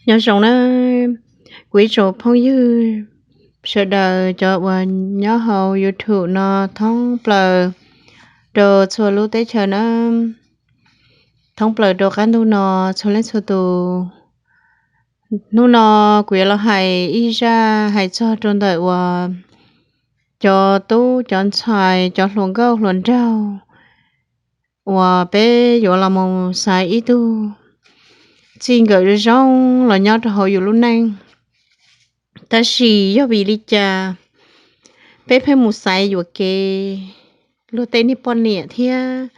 Nyob zoo na, kuv ib tsoom phooj ywg sawv daws cov uas nyob hauv YouTube no thoob plaws rau txhua lub teb chaws na, thoob plaws rau qab ntuj no txhua leej txhua tus. Hnub no kuv yuav los hais ib zaj hais txog rau ntawm uas cov tub cov ntxhais cov hluas nkauj hluas nraug uas peb yuav los mus xaiv ib tug txij nkawm zoo zoo los nyob rau hauv yus lub neej. Tab sis yog vim li cas peb pheej mus xaiv yuam kev luag tej niag poj niam thiab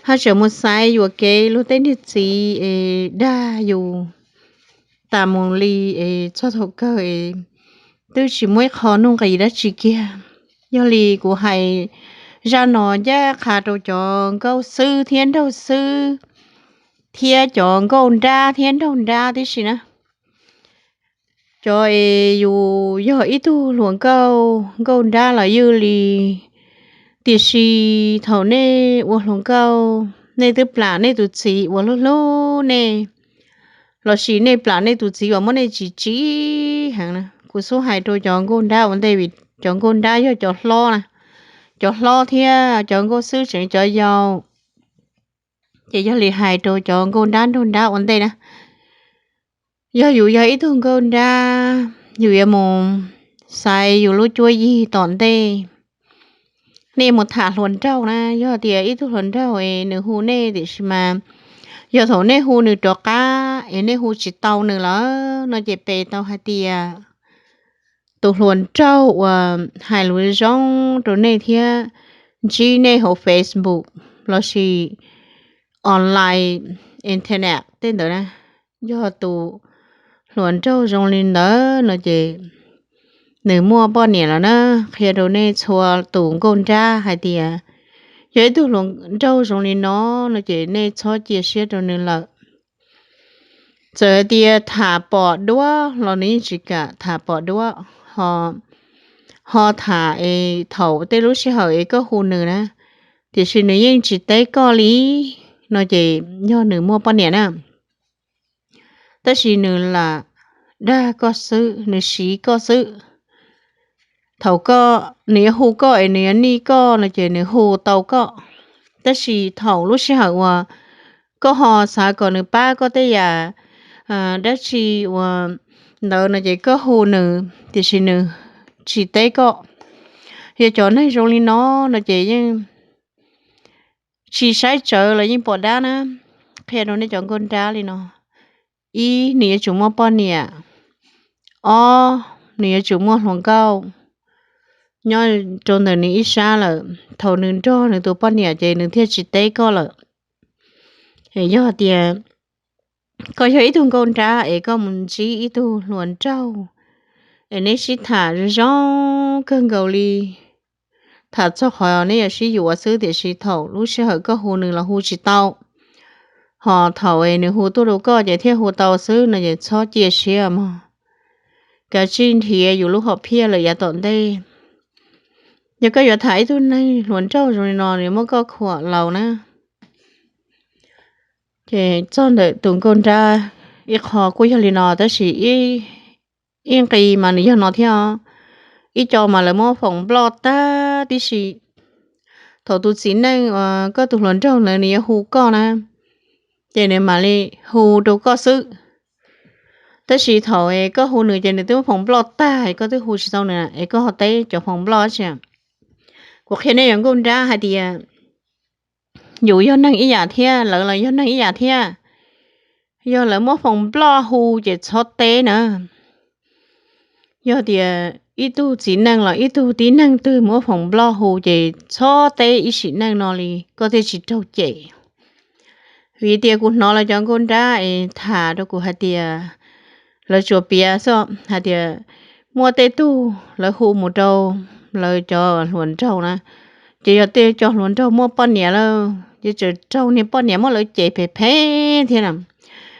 haj tseem mus xaiv yuam kev luag tej niag txiv es dag yus tas mus li es txog thaum kawg es twb tsis muaj ib qho nuj nqis dab tsi kiag. Yog li kuv hais zaj no ncaj qha rau cov nkauj xwb thiab nraug xwb thiab cov nkauj nrab thiab nraug nrab tib si na. Cov es yus yog ib tug hluas nkauj, nkauj nrab los ywj li, tiam sis thaum nej ua hluas nkauj nej twb plam nej tus txiv uas hlub hlub nej, lossis nej plam nej tus txiv uas muab nej tsis tsim heev na. Kuv xub hais rau cov nkauj nrab ua ntej vim cov nkauj nrab yog cov hlob na, cov hlob thiab cov nkauj xwb tseem cov yau. Ces yog li hais rau cov nkauj nrab nraug nrab ua ntej na, yog yus yog ib tug nkauj nrab, yus yuav mus xaiv yus lub cuab yig tom ntej, nej mus tham hluas nraug na. Yog tias ib tug hluas nraug es nws hu nej tiam sis mas yog thaum nej hu nws rov qab es nej hu tsis tau nws lawm no ces peb tau hais tias tus hluas nraug uas hais lus zoo rau nej thiab ntsib nej hauv Facebook lossis online, internet tej ntawd na, yog tus hluas nraug zoo li ntawd no ces nws muaj poj niam lawm na. Qhia rau nej txhua tus nkauj nrab hais tias yog ib tug hluas nraug zoo li no no ces nej txhob cia siab rau nws lawm. Txawm hais tias tham pom duab los nws yeej tsis kam tham pom duab, ho tham es thaum tej lub sij hawm es koj hu nws na, tiam sis nws yeej tsis teb koj li no ces yog nws muaj poj niam na. Tab sis nws lam dag koj xwb, nws siv koj xwb. Thaum koj, nws yuav hu koj es nws yuav nij koj no ces nws hu tau koj, tab sis thaum lub sij hawm uas koj ho xav kom nws pab koj tej yam dab tsi uas ntawd no ces koj hu nws tiam sis nws tsis teb koj. Yog cov neeg zoo li no no ces yeej tsis saib tsawv los yeej pom dab na. Qhia rau nej cov nkauj nrab li no: ib, nws yuav tsum muaj poj niam. Ob, nws yuav tsum muaj hluas nkauj nyob rau ntawm nws ib sab lawm, thaum nws nrog nws tus poj niam ces nws thiaj tsis teb koj lawm. Yog tias koj yog ib tug nkauj nrab es koj mus ntsib ib tug hluas nraug es neb sib tham zoo kawg nkaus li, tham txog qhov neb yuav sib yuav xwb tiam sis thaum lub sij hawm koj hu nws los hu tsis tau, ho thaum nws hu tuaj rau koj ces thiaj hu tau xwb no ces txhob cia siab mog. Kav tsij nrhiav yus lub hom phiaj lawm yav tom ntej. Yog koj yuav tham ib tug neeg hluas nraug zoo li no nws muab koj khuam laus na, ces txog ntawm tus nkauj nrab ib qho kuj yog li no tab sis ib nqis mas nws yog no thiab os. Ib co mas lawv muab foom nploj tag tib si. Thaum tus txiv neej uas koj tus hluas nraug ntawd nws yuav hu koj na, ces nws mam li hu rau koj xwb. Tab sis thaum es koj hu nws ces nws twb muab foom nploj tag es koj twb hu tsis tau nws es koj ho teb cov foom nploj tsi. Kuv qhia nej yuav nkauj nrab hais tias yus yog neeg ib yam thiab lawv los yog neeg ib yam thiab. Yog lawv muab foom nploj hu ces txhob teb na. Yog tias ib tug txiv neej los ib tug tib neeg twg muab foom nploj hu ces txhob teb ib sim neej no li koj thiaj tsis raug cem. Vim tias kuv hnov lawv cov nkauj nrab es tham rau kuv hais tias, lawv tsuas piav xwb hais tias muaj tej tug lawv hu mus rau lawv cov hluas nraug na, ces yog tej cov hluas nraug muaj poj niam lawm ces tseem raug niag poj niam muab lawv cem phem phem thiab na.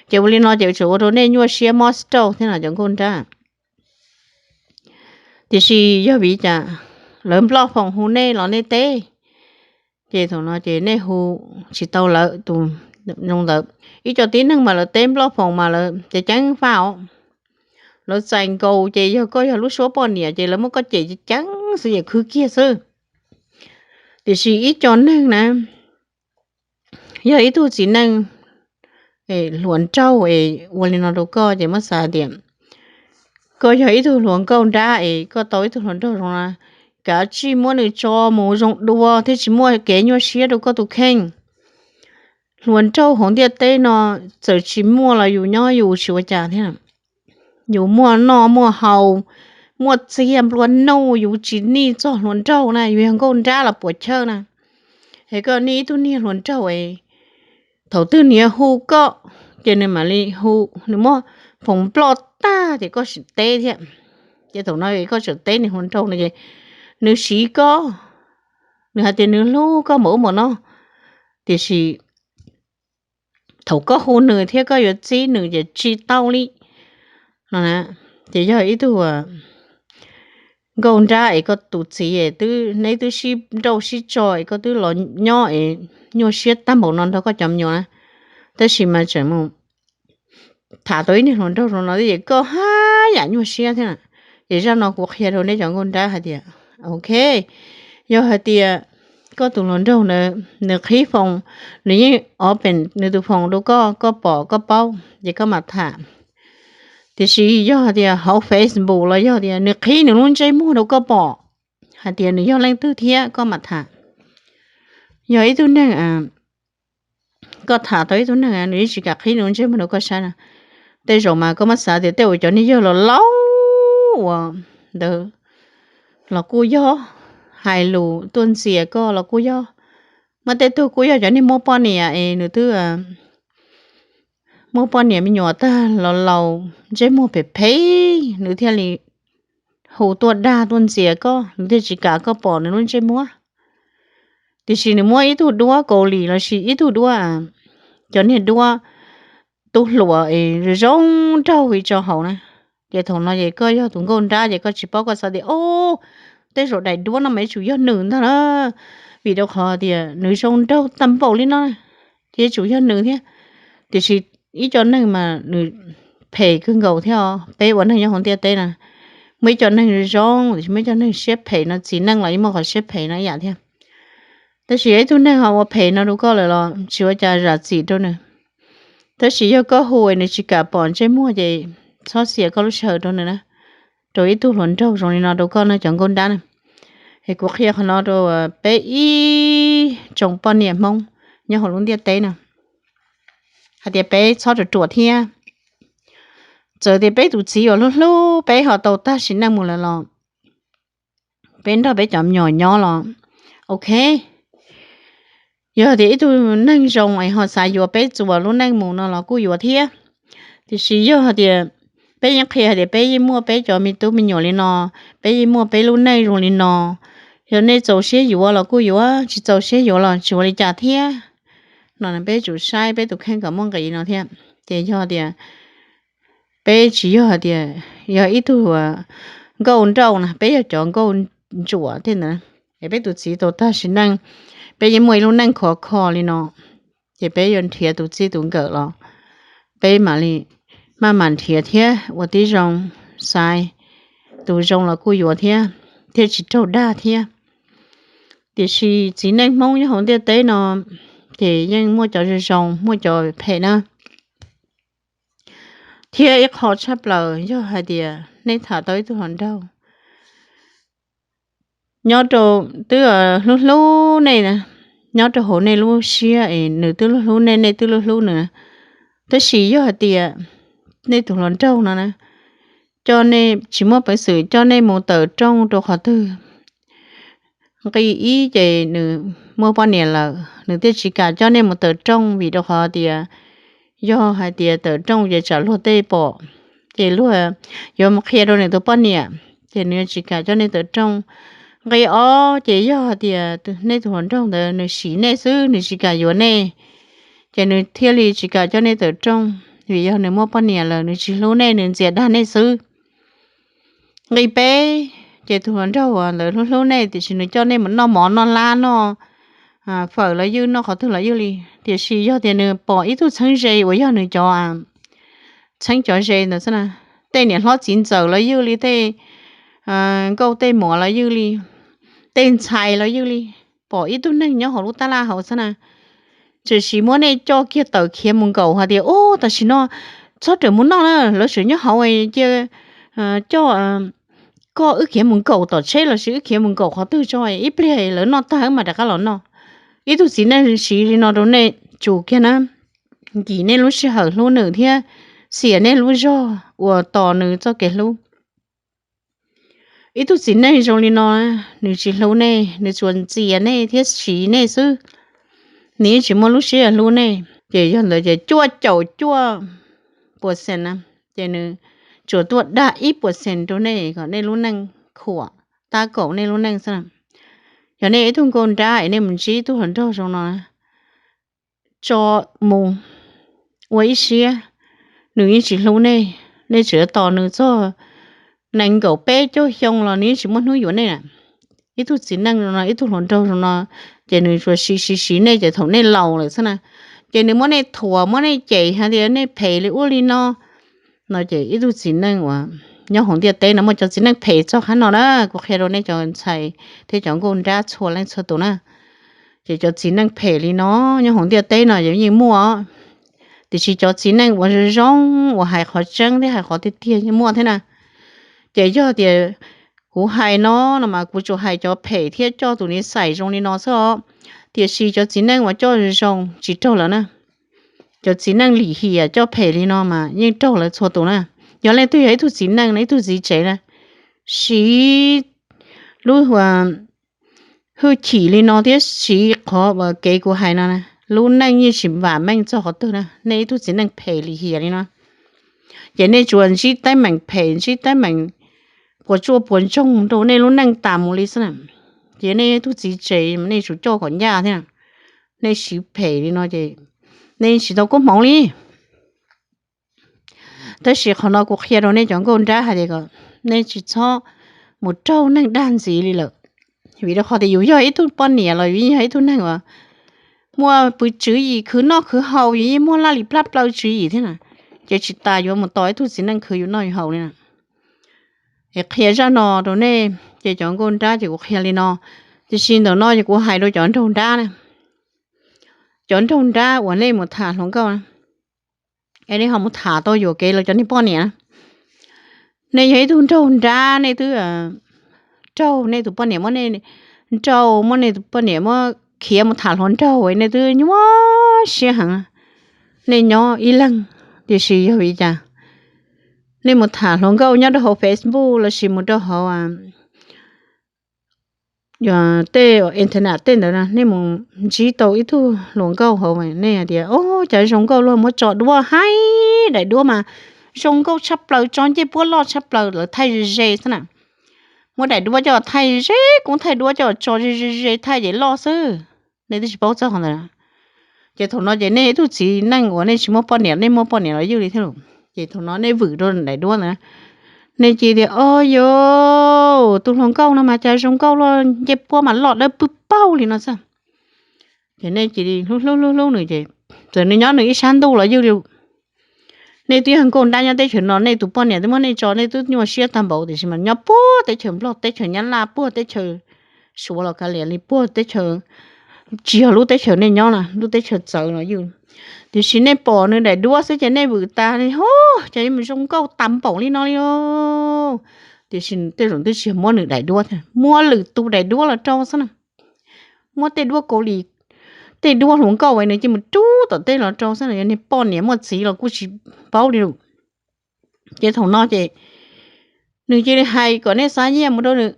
Ces ua li no ces tseem ua rau nej nyuaj siab mob stroke thiab no cov nkauj nrab. Tiam sis yog vim cas lawv nploj foom hu nej los nej teb, ces thaum no ces nej hu tsis tau lawv tus Zoo ntawd, ib co tib neeg mas lawv teb nploj foom mas lawv ceev ceev faj os. Lawv txais nkaus ces yog koj yog lub suab poj niam ces lawv muab koj cem ceev ceev xwb ces khwv kiag xwb. Tiam sis ib co neeg na, yog ib tug txiv neej hluas nraug es ua li no rau koj ces muab xav tias koj yog ib tug hluas nkauj nrab es koj tau ib tug hluas nraug zoo na, kav tsij muab nws tso mus zoo dua thiaj tsis muaj kev nyuaj siab rau koj tus kheej. Hluas nraug hauv ntiaj teb no txawm tsis muaj los yus nyob yus tsis ua cas thiab. Yus muaj noj muaj haus, muaj txiag nplua nuj, yus tsis nij txog hluas nraug na, yus yog nkauj nrab los puas chawj na. Es koj nij ib tug niag hluas nraug es thaum twg nws yuav hu koj ces nws mam li hu, nws muab foom nploj tag ces koj sim teb thiab. Ces thaum no koj tseem teb nws hluas nraug no ces nws siv koj, nws hais tias nws hlub koj npaum ub npaum no, tiam sis thaum koj hu nws thiab koj yuav txib nws ces tsis tau li no na. Ces yog ib tug nkauj nrab es koj tus txiv twb, neb twb sib nrauj sib tso es koj twb los nyob es nyuaj siab tag npaum no nrog koj cov me nyuam na, tab sis mas tseem mus tham tau ib niag hluas nraug zoo no thiab ces koj haj yam nyuaj siab thiab na. Ces zaj no kuv qhia rau nej cov nkauj nrab hais tias, ok, yog hais tias koj tus hluas nraug ntawd nws qhib foom, nws yeej open nws tus foom rau koj, koj pom koj paub ces koj mam tham. Tiam sis yog hais tias hauv Facebook los yog tias nws qhib nws lub ntsej muag rau koj pom hais tias nws yog leej twg thiab koj mam tham. Yog ib tug neeg, koj tham tau ib tug neeg nws yeej tsis kam qhib nws lub ntsej muag rau koj saib na, tej zaum mas koj muab xav tias tej uas cov niag yawg laus laus uas ntawd los kuj yog, hais lus tuaj ntxias koj los kuj yog. Muaj tej tug kuj yog cov niag muaj poj niam es nws twb muaj poj niam me nyuam tag los laus ntsej muag phem phem, nws thiaj li hu tuaj dag tuaj ntxias koj, nws thiaj tsis kam koj pom nws lub ntsej muag. Tiam sis nws muab ib tug duab Kaus Lim los sis ib tug duab, cov niag duab tub hluas es zoo nraug ib tso hauv na, ces thaum no ces koj yog tus nkauj nrab ces koj tsis paub, koj xav tias o, tej zaum daim duab no mas yuav tsum yog nws ntag na, vim rau qhov tias nws zoo nraug tag npaum li no, ces yuav tsum yog nws thiab. Tiam sis ib co neeg mas nws phem kawg nkaus thiab os. Peb ua neeg nyob hauv ntiaj teb na, muaj ib co neeg zoo zoo, tiam sis muaj ib co neeg siab phem no, txiv neej los yeej muaj qhov siab phem no ib yam thiab. Tab sis yog ib tug neeg ho ua phem no rau koj lawm los tsis ua cas, zam txim rau nws. Tab sis yog koj hu es nws tsis kam pom ntsej muag ces txhob xiam koj lub sij hawm rau nws na, rau ib tug hluas nraug zoo li no rau koj no cov nkauj nrab na. Es kuv qhia qhov no rau peb ib tsoom poj niam Hmoob nyob hauv lub ntiaj teb no, hais tias peb txhob ruam ruam thiab. Txawm tias peb tus txiv uas hlub hlub peb ho tau tag sim neej mus lawm los peb nrog peb cov me nyuam nyob los ok. Yog tias ib tug neeg zoo es ho xav yuav peb txuas lub neej mus no los kuj yuav thiab. Tiam sis yog hais tias peb yeej qhia hais tias peb yeej muaj peb cov me tub me nyuam li no, peb yeej muaj peb lub neej zoo li no, yog nej txaus siab yuav los kuj yuav, tsis txaus siab yuav los tsis ua li cas thiab no, peb tsum saib peb tus kheej kom muaj nqis no thiab. Ces yog tias peb tsis yog hais tias yog ib tug nkauj nraug na, peb yog cov nkauj ntsuam tej ntawd, es peb tus txiv tau tag sim neej, peb yeej muaj ib lub neej khov kho li no, ces peb yuav nrhiav tus txij tus nkawm los peb mam li maj mam nrhiav thiab ua tib zoo, xaiv tus zoo los kuj yuav thiab, thiaj tsis raug dag thiab. Tiam sis txiv neej Hmoob nyob hauv ntiaj teb no ces yeej muaj cov zoo zoo, muaj cov phem na. Thiab ib qho tshaj plaws yog hais tias nej tham tau ib tug hluas nraug nyob rau, twb hlub hlub nej na, nyob rau hauv nej lub siab es nws twb hlub hlub nej, nej twb hlub hlub nws, tab sis yog hais tias nej tus hluas nraug no na, coj nej, tsis muaj peev xwm coj nej mus tawm rooj rau qhov twg. Nqi ib ces nws muaj poj niam lawm, nws thiaj tsis kam coj nej mus tawm rooj, vim rau qhov tias yog hais tias tawm rooj ces tsam luag tej pom, ces luag yuav mus qhia rau nws tus poj niam, ces nws yuav tsis kam coj nej tawm rooj. Nqi ob ces yog hais tias nej tus hluas nraug ntawd nws sim nej xwb, nws tsis kam yuav nej, ces nws thiaj li tsis kam coj nej tawm rooj, vim yog nws muaj poj niam lawm, nws tsis hlub nej, nws ntxias dag nej xwb. Nqi peb ces tus hluas nraug ntawd hlub hlub nej, tiam sis nws coj nej mus noj mov noj lab noj fawm los ywj, noj qhov twg los ywj li. Tiam sis yog tias nws pom ib tug txheeb ze uas yog nws cov txheeb cov ze ntawd xwb na, tej niam hlob txiv ntxawm los ywj li, tej nkauj tej muam los ywj li, tej ntxhais los ywj li, pom ib tug neeg nyob hauv lub tab laj hauv xwb na, txawm sis muab nej coj kiag tawm khiav mus nkaum hais tias, Ub, tam sim no txhob rawm mus noj na, lawv tseem nyob hauv, cia coj koj wb khiav mus nkaum tom tsheb los sis wb khiav mus nkaum qhov twg tso, ib pliag lawv noj tag wb mam rov qab los noj. Ib tug txiv neej siv li no rau nej tsum kiag na, nkim nej lub sij hawm hlub nws thiab xiam nej lub zog uas tos nws txoj kev hlub. Ib tug txiv neej zoo li no, nws tsis hlub nej, nws tsuas ntxias nej thiab siv nej xwb, nws yeej tsis muaj lub siab hlub nej. Ces yog ntawd ces cuaj caum cuaj puas xees na, ces nws tsuas tuaj dag ib puas xees rau nej kom nej lub neej khuam tab kaum nej lub neej xwb. Yog nej ib tug nkauj nrab es nej mus ntsib ib tug hluas nraug zoo no, tso mus ua ib siab, nws yeej tsis hlub nej, nej tseem tos nws txog nees nkaum peb caug xyoo los nws yeej tsis muaj hnub yuav nej na. Ib tug txiv neej zoo no, ib tug hluas nraug zoo no, ces nws tsuas siv siv siv nej ces thaum nej laus lawm xwb na, ces nws muab nej thuam muab nej cem hais tias nej phem li ub li no. No ces ib tug txiv neej uas nyob hauv ntiaj teb no muaj cov txiv neej phem txog qhov no na, kuv qhia rau nej cov ntxhais thiab cov nkauj nrab txhua leej txhua tus na. Ces cov txiv neej phem li no nyob hauv ntiaj teb no yeej muaj, tiam sis cov txiv neej uas zoo zoo uas hais qhov tseeb thiab hais qhov tiag tiag yeej muaj thiab na. Ces yog tias kuv hais no, no mas kuv tsuas hais cov phem thiab coj tus niam xais zoo li no xwb os, tiam sis cov txiv neej uas coj zoo tsis raug lawm na. Cov txiv neej lim hiam coj phem li no mas yeej raug lawv txhua tus na. Yog leej twg yog ib tug txiv neej no, ib tug txiv tsev na, siv lub hwj chim li no thiab siv qhov uas kev kuv hais no, lub neej yeej tsis vam meej txog qhov twg na. Nej ib tug txiv neej phem lim hiam li no, ces nej tsuas ntsib teeb meem phem, ntsib teeb meem puas tsuaj puas ntsoog rau nej lub neej tas mus li xwb na. Ces nej ib tug txiv tsev nej tsum coj kom ncaj thiab, nej siv phem li no ces nej tsis tau koob hmoov li. Tab sis qhov no kuv qhia rau nej cov nkauj nrab hais tias kom nej tsis txhob mus raug neeg dag ntxiv li lawm, vim rau qhov tias yus yog ib tug poj niam los yus yog ib tug neeg uas muaj pw tswv yim khwv noj khwv haus, yus yeej muaj laj lim plab plaws tswv yim thiab na, ces tsis tas yuav mus tos ib tug txiv neej khwv yus noj yus haus li na. Es qhia zaj no rau nej ces cov nkauj nrab ces kuv qhia li no, tiam sis ntawm no ces kuv hais rau cov nraug nrab na, cov nraug nrab uas nej mus tham hluas nkauj na, es nej ho mus tham tau yuam kev los cov niag poj niam na. Nej yog ib tug nraug nrab, nej twb raug nej tus poj niam muab nej, raug muab nej tus poj niam muab khiav mus tham hluas nraug, nej twb nyuaj siab heev, nej nyob ib leeg. Tiam sis yog vim li cas nej mus tham hluas nkauj nyob rau hauv Facebook los sis mus rau hauv tej internet tej ntawd na, nej mus ntsib tau ib tug hluas nkauj hauv, nej hais tias, Ob, cas zoo nkauj luaj, muab tso duab haib, daim duab mas zoo nkauj tshaj plaws, tso ncej puab loj tshaj plaws, lawv thaij ze ze xwb na. Muab daim duab coj thaij ze, kuv thaij duab coj tso ze ze ze thaij ces loj xwb. Nej twb tsis paub txog qhov ntawd. Ces thaum no ces nej ib tug txiv neej uas nej tsis muaj poj niam, nej muaj poj niam los ywj li thiab lauj, ces thaum no nej vwm rau daim duab ntawd, nej cia tias, Ob, yus tus hluas nkauj no mas cas zoo nkauj luaj, ncej puab mas loj dawb pwg paug li no xwb. Ces nej cia li hlub hlub hlub hlub nws ces txawm nws nyob nws ib sab ntuj los ywj li. Nej twb yog nkauj nrab nyob teb chaws no, nej tus poj niam twb muab nej tso, nej twb nyuaj siab tag npaum, tiam sis mas nyob puag teb chaws Nplog, teb chaws Nyab Laj, puag teb chaws Suav los kav liam li, puag teb chaws, tsis yog lub teb chaws nej nyob na, lub teb chaws txawv los ywj. Tiam sis nej pom nws daim duab xwb ces nej vwm tas li, Ob, cas yuav mus zoo nkauj tas npaum li no li. Tiam sis tej zaum twb tsis yog muab nws daim duab thiab, muab lwm tus daim duab los rau xwb na. Muab tej duab Kaus Lim, tej duab hluas nkauj es nws cia mus rub tom teb los rau xwb na, yog niag poj niam muaj txiv los kuj tsis paub li lauj. Ces thaum no ces nws cia li hais kom nej xa nyiaj mus rau nws.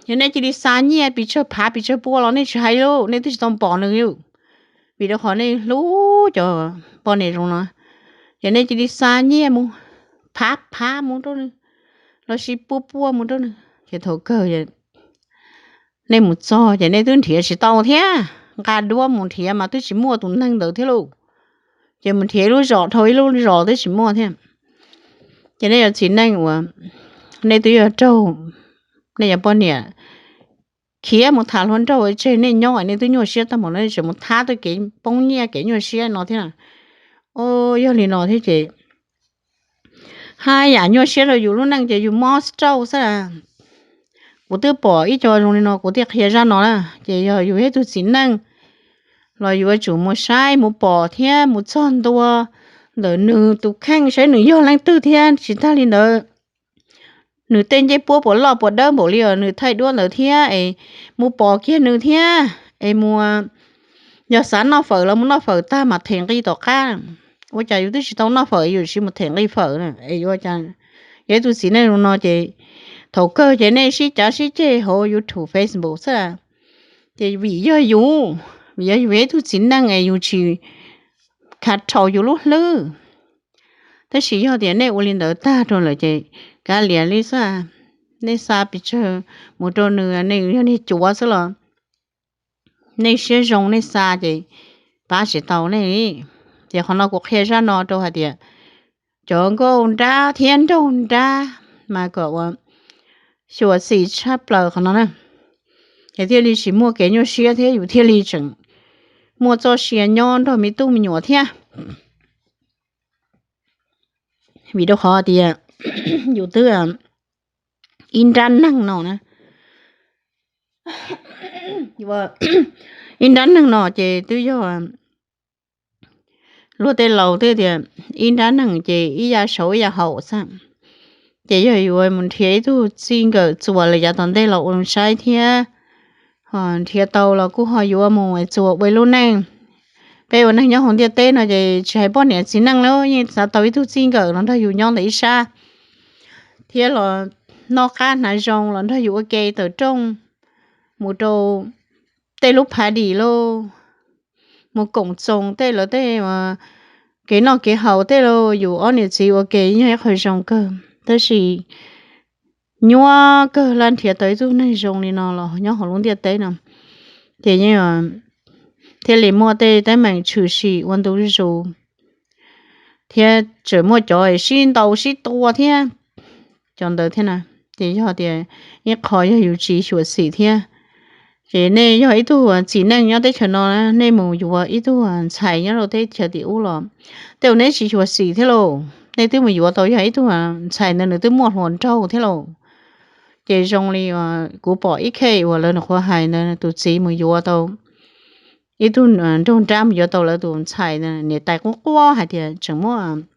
Yog nej cia li xa nyiaj pes tsawg phav pes tsawg pua los nej tsis hais li lauj, nej twb tsis tau pom nws li lauj, vim rau qhov nej hlub cov poj niam zoo no. Ces nej cia li xa nyiaj mus, phav phav mus rau nws, los sis pua pua mus rau nws, ces thaum kawg nej mus txog ces nej twb nrhiav tsis tau thiab, nqa duab mus nrhiav mas twb tsis muaj tus neeg ntawd thiab lauj. Ces mus nrhiav ib lub zos dhau ib lub zos twb tsis muaj thiab. Ces nej cov txiv neej uas nej twb yog raug nej cov poj niam khiav mus tham hluas nraug tseg nej nyob nej twb nyuaj siab tag npaum no nej tseem mus thab tau kev poob nyiaj kev nyuaj siab no thiab. Yog li no thiab ces haj yam nyuaj siab rau yus lub neej ces yus mob rau xwb. Kuv twb pom ib co zoo li no kuv thiaj qhia zaj no na. Ces yog yus yog ib tug txiv neej los yuav tsum mus saib mus pom thiab mus txog ntua ntawm nws tus kheej saib nws yog leej twg thiab tsis tag li ntawd nws tej ncej puab puas loj puas dawb npaum li os nws thaij duab ntawd thiab es mus pom kiag nws thiab es mus, yog xav noj fawm los mus noj fawm tag mas them nqi tom qab. Ua cas yus twb tsis tau noj fawm yus sim mus them nqi fawm es yuav cas? Yog ib tug txiv neej zoo no ces thaum kawg ces nej sib cav sib ceg hauv YouTube, Facebook xwb. Ces vim yog yus, vim yog yus yog ib tug txiv neej es yus tsis khav rhaum yus lub hlwb. Tab sis yog tias nej ua li ntawd tag rau lawm ces kav liam li xwb. Nej xa pes tsawg mus rau nws, nej yog niag cuav xwb los nej siab zoo nej xa ces pab tsis tau nej li. Ces qhov no kuv qhia zaj no rau hais tias cov nkauj nrab thiab nraug nrab mas kom ua xyuam xim tshaj plaws qhov no na, es thiaj li tsis muaj kev nyuaj siab thiab yus thiaj li tseem muaj txoj sia nyob nrog me tub me nyuam thiab. Vim rau qhov tias yus twb ib nrab neeg no na, ib nrab neeg no ces twb yog luag tej laus twb tias ib nrab neeg ces ib yav saud ib yav haum xwb. Ces yog yuav mus nrhiav ib tug txij nkawm txuas lawm yav tom ntej los ua saib thiab, nrhiav tau los kuj ho yuav mus txuas ua ib lub neej. Peb ua neeg nyob hauv ntiaj teb no ces tsis hais poj niam txiv neej los yeej xav tau ib tug txij nkawm los nrog yus nyob ntawm ib sab thiab los noj qab hnav zoo los nrog yus ua ke tawm rooj mus rau tej lub party lauj, mus koom txoos tej lawv tej kev noj kev haus tej lauj, yus ob niam txiv ua ke yog ib qho zoo kawg. Tab sis nyuaj kawg laj nrhiav tau ib tug neeg zoo li no los nyob hauv lub ntiaj teb no. Ces thiaj li muaj tej teeb meem tshwm sim ua ntu zus thiab tseem muaj cov sib ntaus sib tua thiab, cov ntawd thiab na. Ces yog tias ib qho yog yus tsis xyuam xim thiab. Ces nej yog ib tug txiv neej nyob teb chaws no, nej mus yuav ib tug ntxhais nyob rau teb chaws tim ub los tej zaum nej tsis xyuam xim thiab lauj, nej twb mus yuav tau yog ib tug ntxhais ntawd nws twb muaj hluas nraug thiab lauj. Ces zoo li kuv pom ib case uas lawv nyuam qhuav hais ntawd, tus txiv mus yuav tau ib tug nraug nrab, mus yuav tau lawv tus ntxhais, niam tais quaj quaj hais tias tseem muab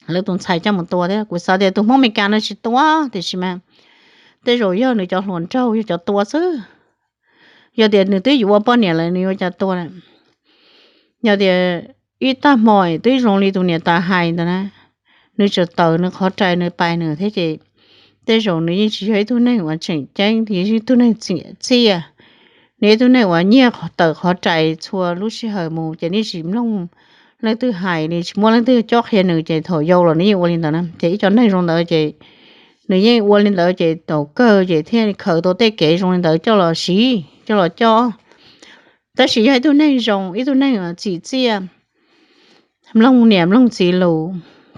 lawv tus ntxhais coj mus tua thiab. Kuv xav tias tus Hmoob Amelikas no tsis tua, tiam sis mas tej zaum yog nws cov hluas nraug yog cov tua xwb. Yog tias nws twb yuav ua poj niam lawm nws yuav cas tua? Yog tias ib tag hmo twb zoo li tus niam tais hais ntawd na, nws tseem tawm nws qhov rais nws pais nws thiab ces tej zaum nws yeej tsis yog ib tug neeg uas tseem ceeb, ib tug neeg txiam txiaj, nws ib tug neeg uas nyiag tawm qhov rais txhua lub sij hawm mus ces nej tsis mloog leej twg hais, nws tsis muaj leej twg cob qhia nws ces thaum yau los nws yeej ua li ntawd na. Ces ib co neeg zoo ntawd ces nws yeej ua li ntawd ces thaum kawg ces thiaj khaws tau tej kev zoo li ntawd coj los siv coj los cob. Tab sis yog ib tug neeg zoo, ib tug neeg tsim txiaj, mloog niam mloog txiv lus,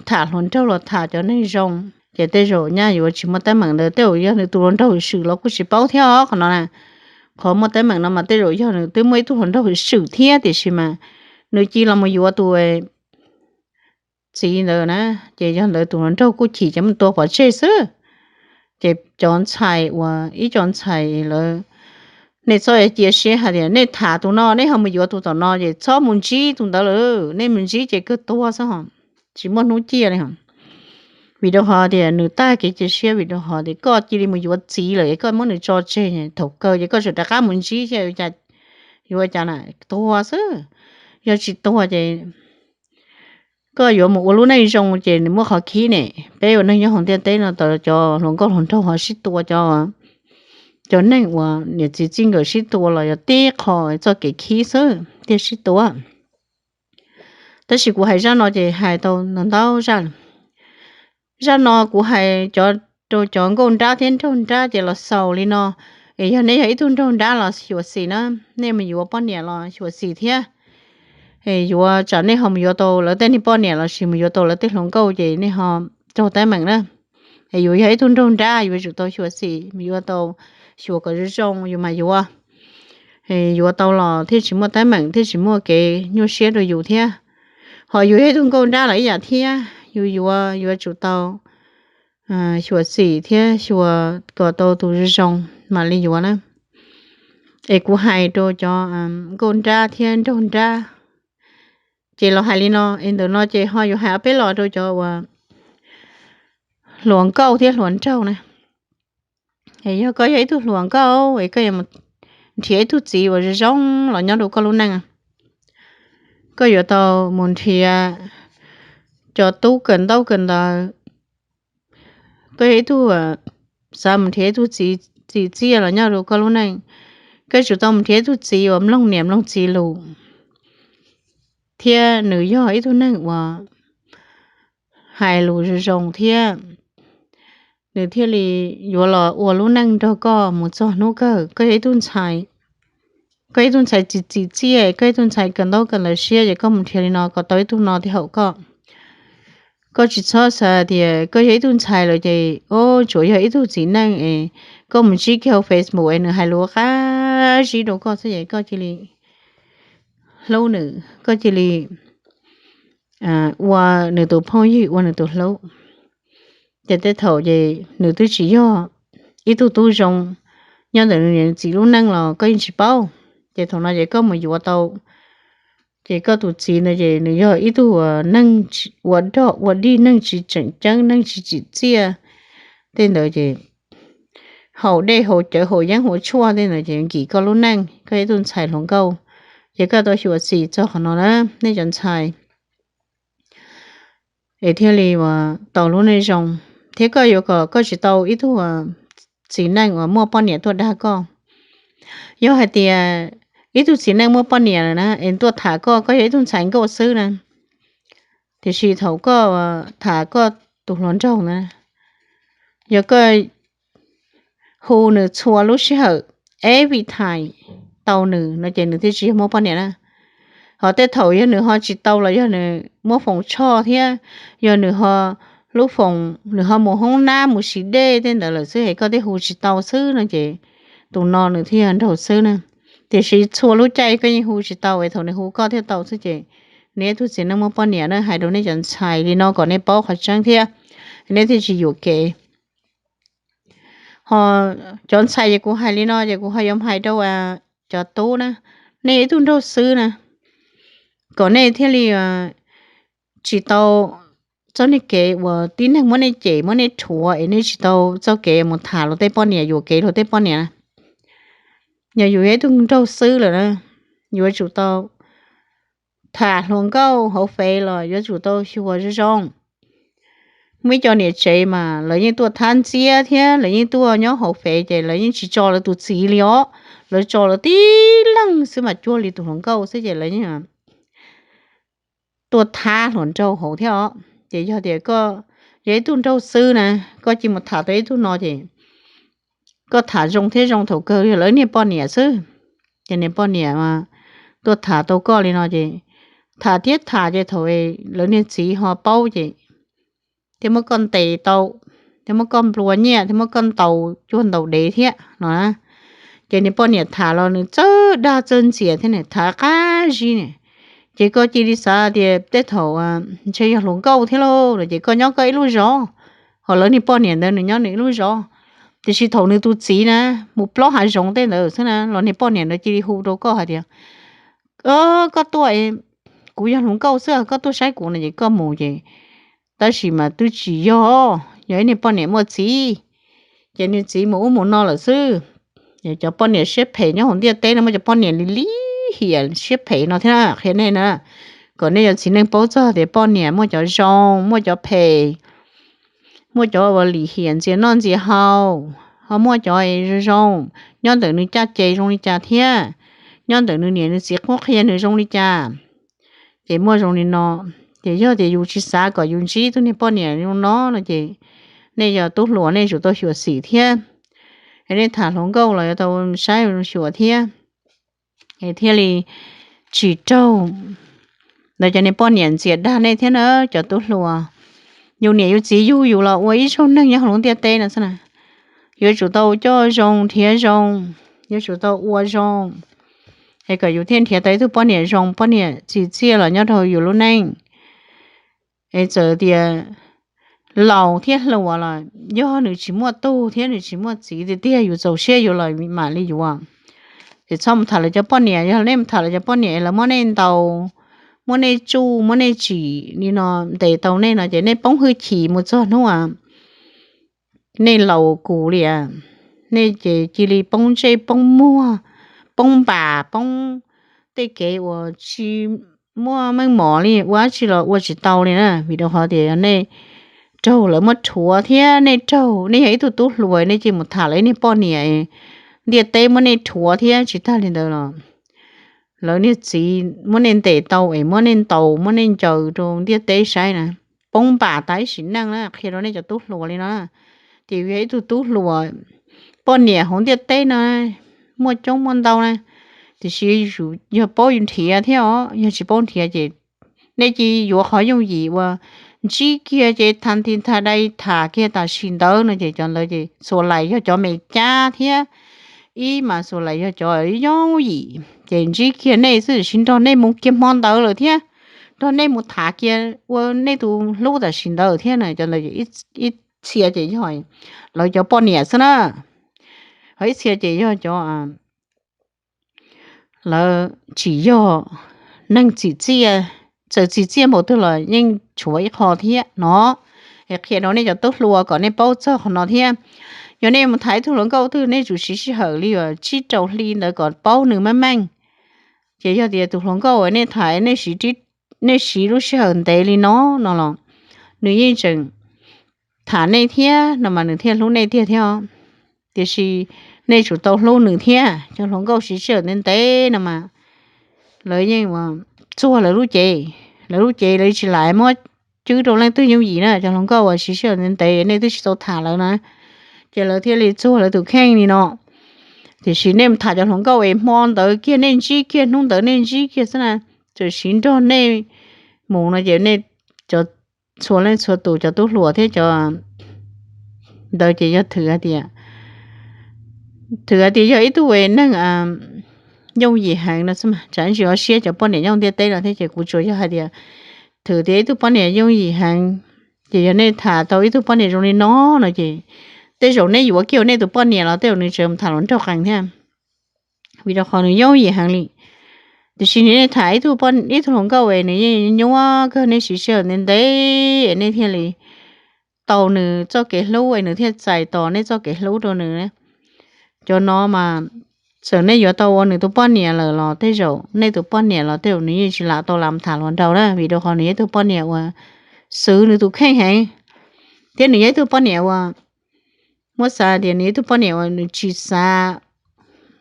tham hluas nraug los tham cov neeg zoo, ces tej zaum nyaj yuav tsis muaj teeb meem ntawd. Tej zaum yog nws tus hluas nraug swm los kuj tsis paub thiab os qhov no na. Qhov muaj teeb meem no mas tej zaum yog nws twb muaj ib tug hluas nraug swm thiab tiam sis mas nws cia los mus yuav tus txiv ntawd na, ces yog ntawd tus hluas nraug kuj chim ces mus tua pov tseg xwb. Ces cov ntxhais uas ib co ntxhais lawm, nej txhob cia siab hais tias nej tham tus no nej ho mus yuav tus tom no ces txhob mus ntsib tus ntawd lawm, nej mus ntsib ces kawg tuag xwb ho, tsis muaj hnub ciaj li ho. Vim rau qhov tias nws tag kev cia siab, vim rau qhov tias koj cia li mus yuav txiv lawm es koj muab nws tso tseg, thaum kawg ces koj tseem rov qab mus ntsib thiab, yuav cas na, tuag xwb. Yog tsis tuag ces koj yuav mus ua lub neej zoo ces nws muaj qhov khib ne. Peb ua neej nyob hauv ntiaj teb no tau cov hluas nkauj hluas nraug ho sib tua, cov, cov neeg uas niam txiv txij nkawm sib tua los yog tib qho txoj kev khib xwb thiaj sib tua. Tab sis kuv hais zaj no ces hais tau ntau ntau zaj. Zaj no kuv hais cov, rau cov nkauj nrab thiab nraug nrab ces los xaus li no. Es yog nej yog ib tug nraug nrab los xyuam xim na, nej mus yuav poj niam los xyuam xim thiab. Es yuav tsam nej ho mus yuav tau lawv tej niag poj niam los sis mus yuav tau lawv tej hluas nkauj ces nej ho raug teeb meem na. Es yuav yog ib tug nraug nrab yuav tsum tau xyuam xim, mus yuav tau xyuas kom zoo zoo yus mam yuav. Yuav tau los thiaj tsis muaj teeb meem, thiaj tsis muaj kev nyuaj siab rau yus thiab. Ho yus yog ib tug nkauj nrab los ib yam thiab, yus yuav yuav tsum tau xyuam xim thiab xyuas kom tau tus zoo zoo mam li yuav na. Es kuv hais rau cov nkauj nrab thiab nraug nrab, ces los hais li no es ntawm no ces ho yuav hais ob peb los rau cov uas hluas nkauj thiab hluas nraug na. Yog koj yog ib tug hluas nkauj es koj yuav mus nrhiav ib tug txiv uas zoo zoo los nyob rau koj lub neej, koj yuav tau mus nrhiav cov tub kawm ntaub kawm ntawv. Koj yog ib tug xav mus nrhiav ib tug txiv txim txiaj los nyob rau koj lub neej, koj yuav tsum tau mus nrhiav ib tug txiv uas mloog niam mloog txiv lus, thiab nws yog ib tug neeg uas hais lus zoo zoo thiab nws thiaj li yuav los ua lub neej nrog koj mus txog hnub kawg. Koj yog ib tug ntxhais, koj ib tug ntxhais txim txim txiaj, koj ib tug ntxhais kawm ntaub kawm ntawv siab, ces koj mus nrhiav li no kom tau ib tug no thiaj haum koj. Koj tsis txhob xav tias koj yog ib tug ntxhais lawm ces tsuas yog ib tug txiv neej es koj mus ntsib kiag hauv Facebook es nws hais lus qab zib rau koj xwb ces koj cia li hlub nws, koj cia li ua nws tus phooj ywg, ua nws tus hlub. Ces tej thaum ces nws twb tsis yog ib tug tub zoo nyob ntawm nws niam nws txiv lub neej los koj yeej tsis paub. Ces thaum no ces koj mus yuav tau, ces koj tus txiv ntawd ces nws yog ib tug neeg ua dog ua dig, neeg tsis tseem ceeb, neeg tsis tsim txiaj. Tej ntawd ces haus dej haus cawv haus yeeb haus tshuaj tej ntawd ces nkim koj lub neej, koj yog ib tug ntxhais hluas nkauj. Ces koj tau xyuam xim txog qhov no na, nej cov ntxhais, es thiaj li uas tau lub neej zoo. Thiab koj yuav kom koj tsis tau ib tug txiv neej uas muaj poj niam tuaj dag koj. Yog hais tias ib tug txiv neej muaj poj niam lawm na es tuaj tham koj, koj yog ib tug ntxhais nkauj xwb na, tiam sis thaum koj tham koj tus hluas nraug na, yog koj hu nws txhua lub sij hawm, every time tau nws no ces nws thiaj tsis yog muaj poj niam na. Ho tej thaum yog nws ho tsis tau los yog nws muab foom tshoj thiab, yog nws ho lub foom nws ho mus hoob nab mus siv dej tej ntawd lawm xwb es koj thiaj hu tsis tau xwb no ces tus no nws thiaj yog nraug xwb na. Tiam sis txhua lub caij koj yeej hu tsis tau es thaum nws hu koj thiaj tau xwb ces nws yog ib tug txiv neej muaj poj niam na. Hais rau nej cov ntxhais li no kom nej paub qhov tseeb thiab nej thiaj tsis yuam kev. Ho cov ntxhais ces kuv hais li no ces kuv ho yuav hais rau cov tub na, nej yog ib tug nraug xwb na, kom nej thiaj li tsis tau txoj niag kev uas tib neeg muab nej cem muab nej rhuav es nej tsis tau txoj kev mus tham luag tej poj niam, yuam kev luag tej poj niam na. Yog yus yog ib tug nraug xwb lawm na, yuav tsum tau tham hluas nkauj hauv fev los yuav tsum tau xyuas zoo zoo. Muaj ib co niam tsev mas lawv yeej tuaj thab ntxiab thiab lawv yeej tuaj nyob hauv fev ces lawv yeej tsis tso lawv tus txiv li os, lawv tso lawv tib leeg xwb mas cuag li tus hluas nkauj xwb ces lawv yeej tuaj thab hluas nraug hauv thiab os. Ces yog tias koj yog ib tug nraug xwb na, koj cia mus tham tau ib tug no ces koj tham zoo thiab zoo thaum kawg yog lawv niag poj niam xwb. Ces niag poj niam tuaj tham tau koj li no ces tham thiab tham ces thaum lawv niag txiv ho paub ces thiaj muab koj ntes tau, thiaj muab koj nplua nyiaj, thiaj muab koj ntaus cuag ntaus dev thiab no na. Ces niag poj niam tham los nws txawj dag txawj ntxias thiab nws tham qab zib ne. Ces koj cia li xav tias tej thaum ntshe yog hluas nkauj thiab lauj no ces koj nyob koj ib lub zos, ho lawv niag poj niam ntawd nws nyob nws ib lub zos. Tiam sis thaum nws tus txiv na mus plob hav zoov tej ntawd xwb na los niag poj niam ntawd cia li hu rau koj hais tias, koj tuaj, kuv yog hluas nkauj xwb, koj tuaj saib kuv no ces koj mus ces tab sis mas twb tsis yog, yog ib niag poj niam muaj txiv, ces niag txiv mus ub mus no lawm xwb. Cov poj niam siab phem nyob hauv ntiaj teb no muaj cov poj niam li lim hiam siab phem no thiab qhia nej na, kom nej cov txiv neej paub txog tias poj niam muaj cov zoo muaj cov phem, muaj cov uas lim hiam ntxias noj ntxias haus, ho muaj cov zoo zoo, nyob ntawm nws caj ces zoo li cas thiab, nyob ntawm nws niam nws txiv qhuab qhia nws zoo li cas. Ces muaj zoo li no, ces yog tias yus tsis xav kom yus ntsib tus niag poj niam zoo no no ces nej yog tub hluas nej yuav tsum tau xyuam xim thiab. Nej tham hluas nkauj los yuav tau saib xyuas thiab, thiaj li tsis raug ntawd cov niag poj niam ntxias dag nej thiab na cov tub hluas. Yus niam yus txiv yug yus los ua ib zaug neeg nyob hauv lub ntiaj teb no xwb na. yuav tsum tau coj zoo nrhiav zoo, yuav tsum tau ua zoo, es kom yus thiaj nrhiav tau ib tug poj niam zoo, poj niam tsim txiaj los nyob rau yus lub neej. Es txawm tias laus thiab hluas los yog nws tsis muaj tug thiab nws tsis muaj txiv tiag tiag, yus txaus siab yuav los mam li yuav. Ces txhob mus tham lawv cov poj niam, yog nej mus tham lawv cov poj niam lawv muab nej ntaus, muab nej tsuj, muab nej tsim li no, ntes tau nej no ces nej poob hwj chim mus txog hnub nej laus kuv li, nej ces cia li poob ntsej poob muag, poob npas, poob tej kev uas tsis muaj meej mom li, ua dab tsi los ua tsis tau li na. Vim rau qhov tias yog nej raug lawv muab rhuav thiab nej raug, nej yog ib tug tub hluas nej cia li mus tham lawv niag poj niam, ntiaj teb muab nej rhuav thiab tsis tag li ntawd los lawv niag txiv muab nej ntes tau es muab nej ntaus muab nej ncaws rau ntiaj teb saib na, poob npas tas ib sim neej na, qhia rau nej cov tub hluas li no. Ces yog ib tug tub hluas, poj niam hauv ntiaj teb no muaj coob muaj ntau na, tiam sis yog paub nrhiav thiab os, yog tsis paub nrhiav ces nej cia li yuav qhov yooj yim uas ntsib kiag ces thas nti thas dai tham kiag tam sim ntawd no ces cov ntawd ces txhua lais yog cov me cab thiab, ib mas txhua lais yog cov yooj yim ces ntsib kiag nej xwb, tiam sis nrog nej mus kiag hmo ntawd lawm thiab, nrog nej mus tham kiag ua nej tus hlub tam sim ntawd thiab na, cov ntawd ib txhia ces yog lawv cov poj niam xwb na, ho ib txhia ces yog cov lawv tsis yog neeg tsim txiaj, txawm tsim txiaj npaum twg los yeej tshuav ib qho thiab no. Es qhia rau nej cov tub hluas kom nej paub txog qhov no thiab. Yog nej mus tham ib tug hluas nkauj twg nej tsum siv sij hawm li uas tsib rau hli ntawd kom paub nws meej meej. Ces yog tias tus hluas nkauj uas nej tham nej siv lub sij hawm ntev li no no los nws yeej tseem tham nej thiab no mas nws thiaj hlub nej tiag thiab. Tiam sis nej tsum tau hlub nws thiab. Cov hluas nkauj siv sij hawm ntev ntev no mas lawv yeej txuag lawv lub cev, lawv lub cev lawv tsis lam muab cwb rau leej twg yooj yim na. Cov hluas nkauj uas siv sij hawm ntev ntev nej twb tsis tau tham lawv na, ces lawv thiaj li txuag lawv tus kheej li no. Tiam sis nej mus tham cov hluas nkauj es hmo ntawd kiag nej ntsib kiag hnub ntawd nej ntsib kiag xwb na, txawm siv nrog nej mus no ces nej cov txhua leej txhua tus cov tub hluas thiab cov ntawd ces yog thwm hais tias, thwm hais tias yog ib tug neeg yooj yim heev no xwb mas tsam ntsis ua siab cov poj niam nyob ntiaj teb no thiab ces kuv tsuas yog hais tias thwm tias ib tug poj niam yooj yim heev. Ces yog nej tham tau ib tug poj niam zoo li no no ces tej zaum nej yuav kiag nej tus poj niam los tej zaum nws tseem mus tham hluas nraug qees thiab, vim rau qhov nws yooj yim heev li. Tiam sis nej tham ib tug, ib tug hluas nkauj es nws yeej nyuaj kawg, nej siv sij hawm ntev ntev es nej thiaj li tau nws txoj kev hlub es nws thiaj txais tos nej txoj kev hlub rau nws. Cov no mas txawm nej yuav tau ua nws tus poj niam lawm los tej zaum nej tus poj niam los tej zaum nws yeej tsis lam tau lam tham hluas nraug na, vim rau qhov nws yog ib tug poj niam uas xwv nws tus kheej heev, thiab nws yog ib tug poj niam uas muab xav tias nws yog ib tug poj niam uas nws tsis xav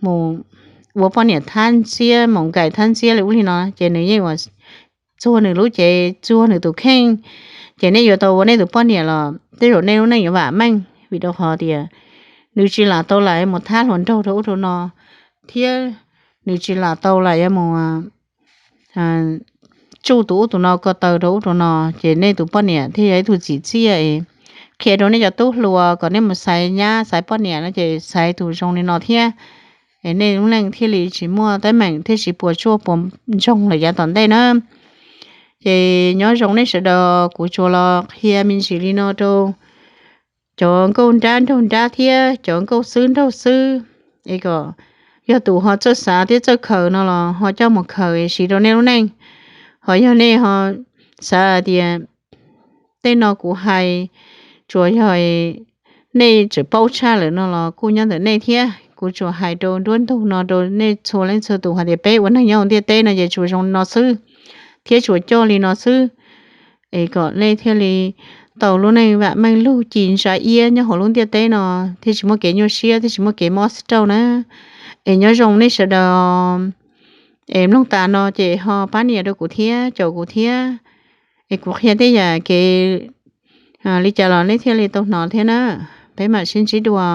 mus ua poj niam thab ntxiab, mus nkais thab ntxiab li ub li no, ces nws yeej ua txuag nws lub cev, txuag nws tus kheej. Ces nej yuav tau ua nej tus poj niam los tej zaum nej lub neej yuav vam meej, vim rau qhov tias nws tsis lam tau lam mus thab hluas nraug rau ub rau no, thiab nws tsis lam tau lam yuav mus tsuj tus ub tus no ko taw rau ub rau no, ces nej tus poj niam thiaj yog ib tug txim txiaj. Qhia rau nej cov tub hluas kom nej mus xaiv nyab xaiv poj niam no ces xaiv tus zoo li no thiab, es nej lub neej thiaj li tsis muaj teeb meem thiab tsis puas tsuaj puas ntsoog lawm yav tom ntej na. Ces nyob zoo nej sawv daws, kuv tsuas los qhia me ntsis li no rau cov nkauj nrab nraug nrab thiab cov nkauj xwb nraug xwb, es kom yog tus ho txawj xav thiab txawj khaws no los ho coj mus khaws siv rau nej lub neej. Ho yog nej ho xav hais tias tej no kuv hais tsuas yog nej tseem paub tshaj lawm no los kuj nyob ntawm nej thiab. Kuv tsuas hais rau nruab ntug no rau nej txhua leej txhua tus hais tias peb ua neeg nyob hauv ntiaj teb no ces tsuas zoo no xwb, thiab tsuas coj li no xwb, es kom nej thiaj li tau lub neej vam meej lug ci ntsa iab nyob hauv lub ntiaj teb no, thiaj tsis muaj kev nyuaj siab thiab tsis muaj kev mob xwb rau na. Es nyob zoo nej sawv daws, es mloog tas no ces ho pab nias rau kuv thiab caum kuv thiab, es kuv qhia tej yam kev li cas los nej thiaj li tau hnov thiab na. Peb mam sib ntsib dua.